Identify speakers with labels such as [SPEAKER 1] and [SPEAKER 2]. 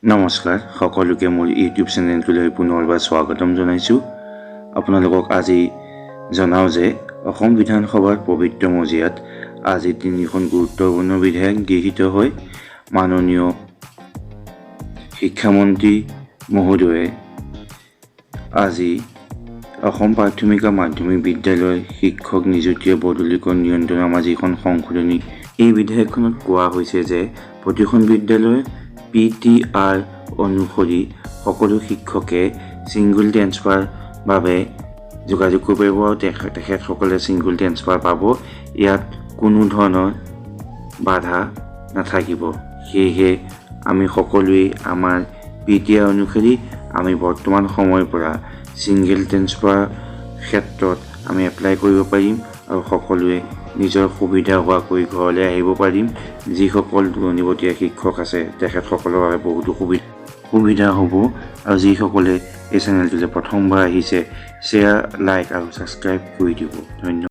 [SPEAKER 1] নমস্কাৰ সকলোকে, মোৰ ইউটিউব চেনেলটোলৈ পুনৰবাৰ স্বাগতম জনাইছোঁ। আপোনালোকক আজি জনাওঁ যে অসম বিধানসভাৰ পবিত্ৰ মজিয়াত আজি তিনিখন গুৰুত্বপূৰ্ণ বিধেয়ক গৃহীত হৈ মাননীয় শিক্ষামন্ত্ৰী মহোদয়ে আজি অসম প্ৰাথমিক আৰু মাধ্যমিক বিদ্যালয় শিক্ষক নিযুক্তি আৰু বদলিকৰণ নিয়ন্ত্ৰণ আমাৰ যিখন সংশোধনী, এই বিধেয়কখনত কোৱা হৈছে যে প্ৰতিখন বিদ্যালয় পিটিআৰ অনুসৰি সকলো শিক্ষকে ছিংগুল ট্ৰেন্সফাৰ বাবে যোগাযোগ কৰিব পাৰিব আৰু তেখেতসকলে ছিংগুল ট্ৰেন্সফাৰ পাব। ইয়াত কোনো ধৰণৰ বাধা নাথাকিব। সেয়েহে আমি সকলোৱেই আমাৰ পিটিআৰ অনুসৰি আমি বৰ্তমান সময়ৰ পৰা ছিংগল ট্ৰেন্সফাৰ ক্ষেত্ৰত আমি এপ্লাই কৰিব পাৰিম আৰু সকলোৱে নিজৰ সুবিধা হোৱাকৈ ঘৰলৈ আহিব পাৰিম। যিসকল দূৰণিবটীয়া শিক্ষক আছে, তেখেতসকলৰ বাবে বহুতো সুবিধা হ'ব। আৰু যিসকলে এই চেনেলটোলৈ প্ৰথমবাৰ আহিছে, শ্বেয়াৰ, লাইক আৰু ছাবস্ক্ৰাইব কৰি দিব। ধন্যবাদ।